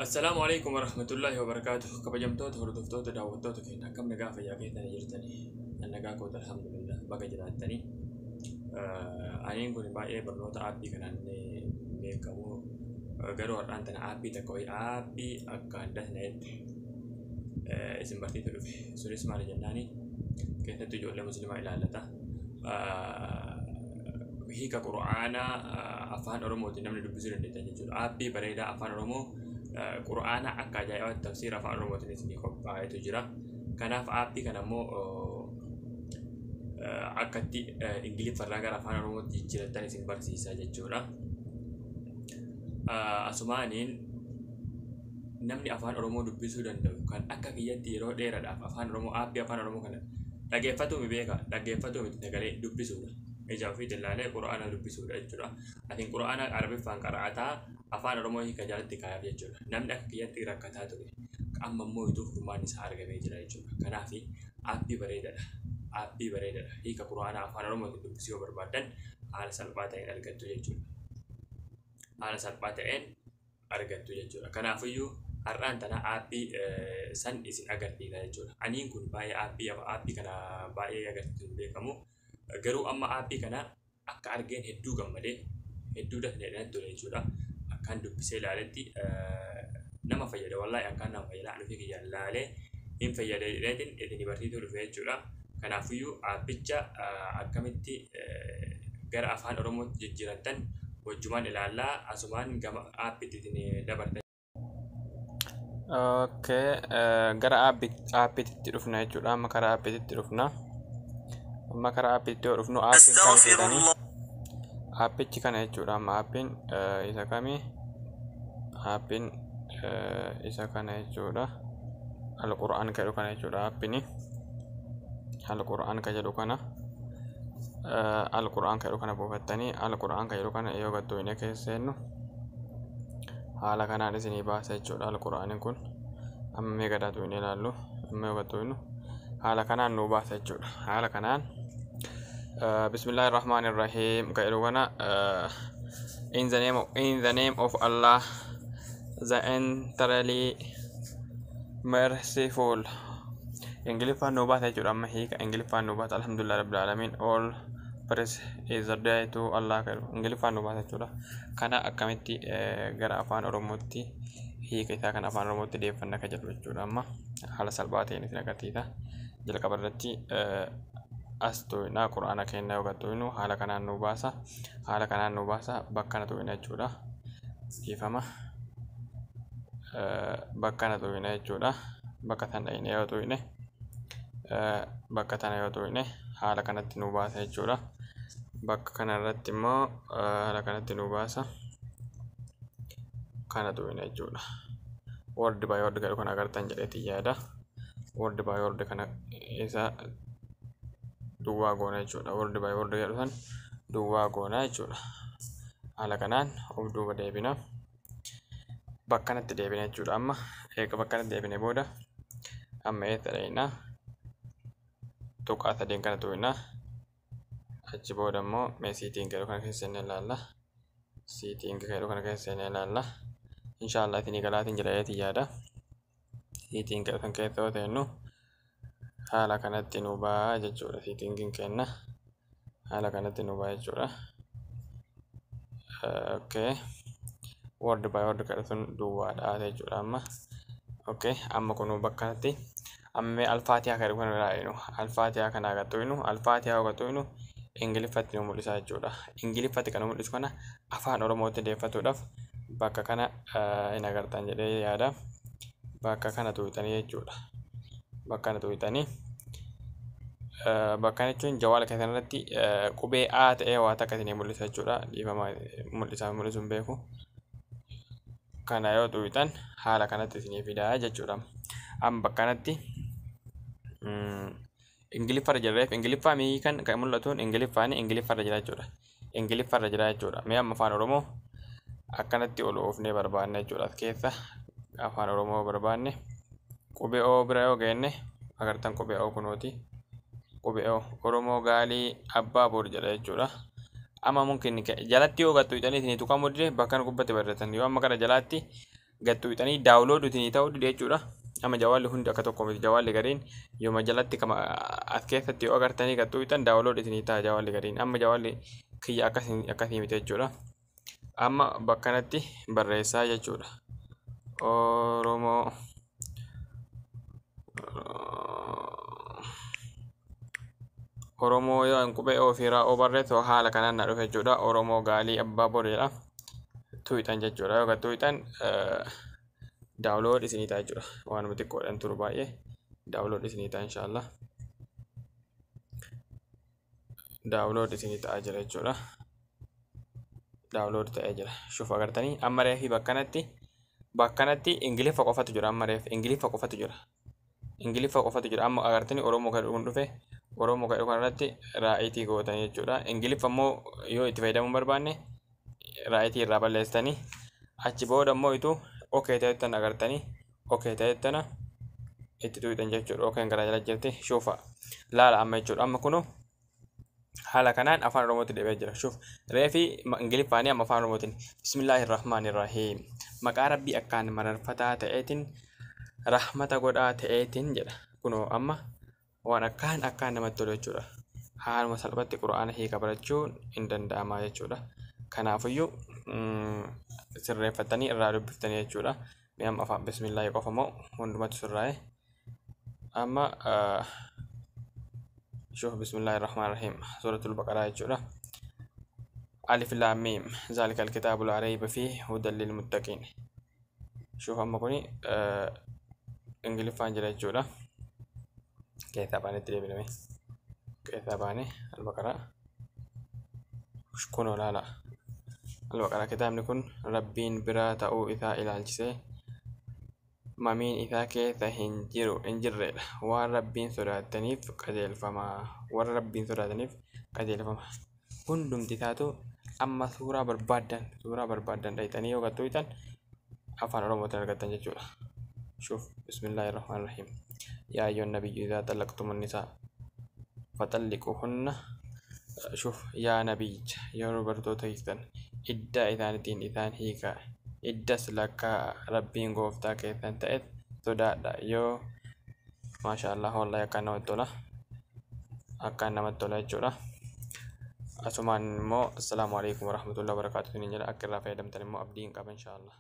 Assalaamu alaikum warahmatullahi wabarakaatuh. Kabajamtoota hordoftoota daawwattoota keenya, akkam nagaa fayyaa keessanii jirtanii? Nagaa koota, alhamdulillah, baga jiraattanii. Aniin kun baay'ee barnoota aappii kanaan beekamu, garuu har'aan tana aappii takka wayii, aappii akka adda ta'etti isin barsiisuu dhufe. Sunis maali jennaani, keessattuu ijoollee musliimaa ilaallata. Hiika Qur'aanaa afaan Oromootiin namni dubbisuu dandeettan jechuudha. Aappii bareedaa afaan Oromoo Qur'aana akka ajaa'ibaatti tafsiira afaan Oromootiin isinii qophaa'etu jira. Kanaaf aappii kana immoo akkatti Ingiliffarraa gara afaan Oromootti jijjiirattan isin barsiisa jechuudha. Asumaaniin namni afaan Oromoo dubbisuu danda'u kan akka kiyyatti yeroo dheeraadhaaf afaan Oromoo, aappii afaan Oromoo kana dhaggeeffatuu mi beeka, dhaggeeffatuu miti, sagalee dubbisuudha. Ija ofiitiin ilaalee Qur'aana dubbisuudha jechuudha. Atiin Qur'aana Arabiffaan qara'ataa afaan Oromoo hiika jalatti kaayaaf jechuudha. Namni akka kiyyatti rakkataa ture amma immoo ituu furmaan isaa argamee jira jechuudha. Kanaaf aappii bareedaadha. Aappii bareedaadha. Hiika Qur'aanaa afaan Oromootiin dubbisuu yoo barbaaddan haala salphaa ta'een argattu jechuudha. Haala salphaa ta'een argattu jechuudha. Kanaafiyyuu har'aan tana aappii san isin agarsiisa jechuudha. Aniin kun baay'ee aappii kana baay'ee agarsiisuun beekamu. Garuu amma aappii kana akka argeen hedduu gammadee, hedduu dafnee ture jechuudha. Akkaan dubbisee ilaaletti nama fayyada, wallaahi akkaan nama fayyada. Ani ofii kiyya ilaalee hin fayyada jedheetiin isin barsiisuu dhufe jechuudha. Kanaafiyyuu aappicha akkamitti gara afaan Oromootti jijjiirattan wajjumaan ilaallaa, asumaan gama aappiitti isin dabartan. Okay, gara aappiitti dhufna jechuudha. Amma karaa aappiitti dhufna. Amma karaa aappiitti yoo dhufnu, aappiin kam jedhanii, aappichi kana jechuudha. Amma aappiin isa kami? Aappiin isa kana jechuudha. Al-Qur'aan kan jedhu kana jechuudha aappiin. Al-Qur'aan kan jedhu kana. Al-Qur'aan kan jedhu kana buufattanii, Al-Qur'aan kan jedhu kana yoo gattu keessa seennu, haala kanaan isinii baasa jechuudha. Al-Qur'aanin kun amma mee gadaatu hin ilaallu. Amma yoo gattu haala kanaan nuu baasa jechuudha. Haala kanaan Bismillahir Rahmanir Rahim kan jedhu kana, in the name of Allah, the entirely merciful. Ingiliffaan nuu baasa jechuudha. Amma hiika Ingiliffaan nuu baasa. Alhamdulillah rabbil alamin, all praise is due to Allah kan jedhu Ingiliffaan nuu baasa jechuudha. Kana akkamitti gara afaan Oromootti, hiika isaa kan afaan Oromootti deeffanna ka jedhu jechuudha. Amma haala salphaa ta'een isin agarsiisa. Jalqaba irratti as tuqnaa. Qur'aana keenya yoo tuqnu haala kanaan nuu baasa. Haala kanaan nuu baasa. Bakka kana tuqna jechuudha. Dhiifama. Bakka kana tuqna jechuudha. Bakka sana dhaqnee yoo tuqne, bakka tana yoo tuqne, haala kanatti nuu baasa jechuudha. Bakka kana irratti immoo haala kanatti nuu baasa. Kana tuqna jechuudha. Word by word jedhu kana agartan jedheetiin yaada. Word by word kana isa duwwaa goona jechuudha. Word by word jedhu san duwwaa goona jechuudha. Haala kanaan of duuba deebina. Bakka kanatti deebina jechuudha. Amma eega bakka kanatti deebine booda, amma eessa dhaqna? Tuqaa sadeen kana tuqna. Achi booda immoo mee setting jedhu kana keessa inni ilaalla. Setting jedhu kana keessa inni ilaalla. Inshaallah isinii galaatiin jedha yaada. Setting jedhu kan keessa yoo seennu, haala kanatti nu ba'a jechuudha. Settingiin kenna haala kanatti nu ba'a jechuudha. Okay. Word by word jedhu sun duwwaadha jechuudha amma. Okay. Amma kunuu bakka kanatti amma Alfaatihaa kan jedhu kana ilaalinu. Alfaatihaa kana agartuinu, Alfaatihaa agartuinu, Ingiliffatti nu mul'isa jechuudha. Ingiliffatti kan nu mul'isu kana afaan Oromootti deeffatuudhaaf bakka kana hin agartan jedhee yaada. Bakka kana tuqxanii jechuudha. Bakka kana tuqxanii, bakka kana jechuun jawaala keessan irratti qubee A ta'ee waa takka isinii mul'isa jechuudha. Dhiifama, mul'isaa mul'isuu hin beeku. Kana yoo tuqxan haala kanatti isinii fidaa jechuudha. Amma bakka kanatti Ingiliffarra jirreef, Ingiliffaa mii kan mul'atuun Ingiliffaan Ingiliffarra jira jechuudha. Ingiliffarra jira jechuudha. Mee amma afaan Oromoo akkanatti ol oofnee barbaanne jechuudha. As keessa afaan Oromoo barbaanne, qubee O bira yoo geenne, agartan, qubee O kunooti. Qubee O Oromoo gaalii abbaa boor jedha jechuudha. Amma mumkin jalatti yoo gattu hidhanii isinii tuqamuu dide, bakka kana gubbatti barreessan yoo amma gara jalaatti Gattuuxanii download isinii ta'uu dide jechuudha. Amma jawaalli hundi akka tokko miti. Jawaalli gariin yooma jalatti kama as keessatti yoo agartanii gattuuxan download isinii ta'a jawaalli gariin. Amma jawaalli kiyya akkasii miti jechuudha. Amma bakkanatti barreessaa jechuudha. Oromoo Oromoo yoo an qubee ofiiraa oo barreessu haala kanaan na dhufe jechuudha. Oromoo gaalii abbaa boreedha. Tuuxan jechuudha. Yoo tuuxan download isinii ta'a jechuudha. Waanuma xiqqoodhaan turu baay'ee download isinii ta'a inshaallah. Download isinii ta'aa jira jechuudha. Download ta'ee jira. Shuuf agartanii amma reefi bakkanatti Ingiliffa qofatu jira, amma reefi Ingiliffa qofatu jira. Ingiliffa qofatu jira. Amma agartanii Oromoo kan kun dhufe, Oromoo kan kanarratti right gootanii jechuudha. Ingiliffa immoo yoo itti fayyadamuu hin barbaanne right irraa balleessitanii achi booda immoo itu okay ta'ettan agartanii okay ta'ettana itti tuuxan jechuudha. Okayn garaa jala jirti, shuufa laala amma jechuudha. Amma kunu haala kanaan afaan Oromootti deebi'ee jira. Shuuf, reefi Ingiliffaanii amma afaan Oromootiin. Bismillaahi Rahmaani Rahiim. Maqaa Rabbii akkaan mararfataa ta'eetiin rahmata godhaa ta'eetiin jedha. Kunoo amma waan akkaan akkaan namatti tolu jechuudha. Haaluma salphatti qura'aana hiika barachuun hin danda'ama jechuudha. Kanaafiyyuu sirreeffattanii irraa dubbiftanii jechuudha. Mee amma afaan bismillaahi qofa moo hundumatu sirraa'e? Amma شوف، بسم الله الرحمن الرحيم، سورة البقرة jechuudha. ألف لام ميم ذلك الكتاب لا ريب فيه هدى للمتقين. شوف، amma kuni Ingiliffaan jira jechuudha. Keessaa baanetti deebiname. Keessaa baane Albaqaraa. Kunoo laala. Albaqaraa, kitaabni kun Rabbiin biraa ta'uu isaa ilaalchisee mamiin isaa keessa hin jiru hin jirredha. Waan Rabbiin sodaataniif qajeelfama. Warra Rabbiin sodaataniif qajeelfama. Hundumti isaatu amma suuraa barbaaddan dhayxanii yoo gattuutan afaan Oromootiin argattan jechuudha. شوف، بسم الله الرحمن الرحيم. يا أيها النبي إذا طلقتم النساء فطلقوهن. شوف، yaa nabiyyicha, yeroo dubartoota hiiktan iddaa isaaniitiin isaan hiikaa, iddas lakkaa, Rabbiin gooftaa keessan ta'es sodaadha. Yoo maasha Allah, wallahi akkaan namatti tola, akkaan namatti tola jechuudha. Asumaan immoo assalaamu alaikum warahmatullahi wabarakaatuh jedha. Akka irraa fayyadamtan immoo abdiin qaba, insha Allah.